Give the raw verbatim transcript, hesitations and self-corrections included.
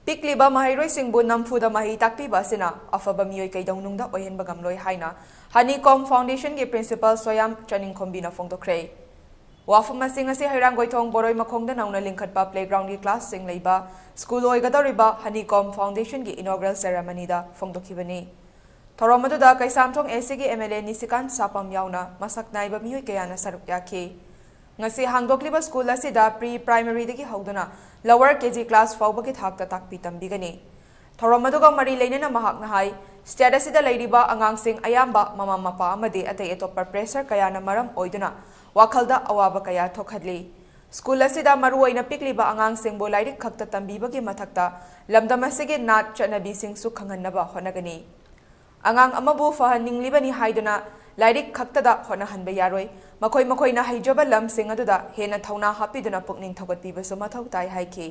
ꯄꯤꯛꯂꯤꯕ ꯃꯍꯩꯔꯣꯏꯁꯤꯡꯕꯨ ꯅꯝꯐꯨꯗ ꯃꯍꯩ ꯇꯥꯛꯄꯤꯕ ꯑꯁꯤꯅ ꯑꯐꯕ ꯃꯤꯑꯣꯏ ꯀꯩꯗꯧꯅꯨꯡꯗ ꯑꯣꯏꯍꯟꯕ ꯉꯝꯂꯣꯏ ꯍꯥꯏꯅ ꯍꯅꯤꯀꯣꯝ ꯐꯥꯎꯟꯗꯦꯁꯟꯒꯤ ꯄ꯭ꯔꯤꯟꯁꯤꯄꯥꯜ ꯁꯣꯌꯥꯝ ꯆꯅꯤꯡꯈꯣꯝꯕꯤꯅ ꯐꯣꯡꯗꯣꯛꯈ꯭ꯔꯦ꯫ ꯋꯥꯐꯝ ꯑꯁꯤ ꯉꯁꯤ ꯍꯩꯔꯥꯡꯒꯣꯏꯊꯣꯡ ꯕꯣꯔꯣꯏ ꯃꯈꯣꯡꯗ ꯅꯧꯅ ꯂꯤꯡꯈꯠꯄ ꯄ꯭ꯂꯦꯒ꯭ꯔꯥꯎꯟꯒꯤ ꯀ꯭ꯂꯥꯁꯁꯤꯡ ꯂꯩꯕ ꯁ꯭ꯀꯨꯜ ꯑꯣꯏꯒꯗꯧꯔꯤꯕ ꯍꯅꯤꯀꯣꯝ ꯐꯥꯎꯟꯗꯦꯁꯟꯒꯤ ꯏꯅꯣꯒ꯭ꯔꯦꯜ ꯁꯦꯔꯦꯃꯅꯤꯗ ꯐꯣꯡꯗꯣꯛꯈꯤꯕꯅꯤ꯫ ꯊꯧꯔꯝ ꯑꯗꯨꯗ ꯀꯩꯁꯥꯝꯊꯣꯡ ꯑꯦꯁꯤꯒꯤ ꯑꯦꯝ ꯑꯦꯜ ꯑꯦ ꯅꯤꯁꯤꯀꯥꯟ ꯁꯥꯄꯝ ꯌꯥꯎꯅ ꯃꯁꯛ ꯅꯥꯏꯕ ꯃꯤꯑꯣꯏ ꯀꯌꯥꯅ ꯁꯔꯨꯛ ꯌꯥꯈꯤ꯫ ꯉꯁꯤ ꯍꯥꯡꯗꯣꯛꯂꯤꯕ ꯁ꯭ꯀꯨꯜ ꯑꯁꯤꯗ ꯄ꯭ꯔꯤ ꯄ꯭ꯔꯥꯏꯃꯔꯤꯗꯒꯤ ꯍꯧꯗꯨꯅ ꯂꯣꯋꯔ ꯀꯦ ꯖꯤ ꯀ꯭ꯂꯥꯁ ꯐꯥꯎꯕꯒꯤ ꯊꯥꯛꯇ ꯇꯥꯛꯄꯤ ꯇꯝꯕꯤꯒꯅꯤ꯫ ꯊꯧꯔꯝ ꯑꯗꯨꯒ ꯃꯔꯤ ꯂꯩꯅꯅ ꯃꯍꯥꯛꯅ ꯍꯥꯏ, ꯁ꯭ꯇꯦꯠ ꯑꯁꯤꯗ ꯂꯩꯔꯤꯕ ꯑꯉꯥꯡꯁꯤꯡ ꯑꯌꯥꯝꯕ ꯃꯃꯥ ꯃꯄꯥ ꯑꯃꯗꯤ ꯑꯇꯩ ꯑꯇꯣꯞꯄ ꯄ꯭ꯔꯦꯁꯔ ꯀꯌꯥꯅ ꯃꯔꯝ ꯑꯣꯏꯗꯨꯅ ꯋꯥꯈꯜꯗ ꯑꯋꯥꯕ ꯀꯌꯥ ꯊꯣꯛꯍꯜꯂꯤ꯫ ꯁ꯭ꯀꯨꯜ ꯑꯁꯤꯗ ꯃꯔꯨꯑꯣꯏꯅ ꯄꯤꯛꯂꯤꯕ ꯑꯉꯥꯡꯁꯤꯡꯕꯨ ꯂꯥꯏꯔꯤꯛ ꯈꯛꯇ ꯇꯝꯕꯤꯕꯒꯤ ꯃꯊꯛꯇ ꯂꯝꯗꯝ ꯑꯁꯤꯒꯤ ꯅꯥꯠ ꯆꯠꯅꯕꯤꯁꯤꯡꯁꯨ ꯈꯪꯍꯟꯅꯕ ꯍꯣꯠꯅꯒꯅꯤ꯫ ꯑꯉꯥꯡ ꯑꯃꯕꯨ ꯐꯍꯟꯅꯤꯡꯂꯤꯕꯅꯤ ꯍꯥꯏꯗꯨꯅ ꯂꯥꯏꯔꯤꯛ ꯈꯛꯇꯗ ꯍꯣꯠꯅꯍꯟꯕ ꯌꯥꯔꯣꯏ꯫ ꯃꯈꯣꯏ ꯃꯈꯣꯏꯅ ꯍꯩꯖꯕ ꯂꯝꯁꯤꯡ ꯑꯗꯨꯗ ꯍꯦꯟꯅ ꯊꯧꯅꯥ ꯍꯥꯞꯄꯤꯗꯨꯅ ꯄꯨꯛꯅꯤꯡ ꯊꯧꯒꯠꯄꯤꯕꯁꯨ ꯃꯊꯧ ꯇꯥꯏ ꯍꯥꯏꯈꯤ꯫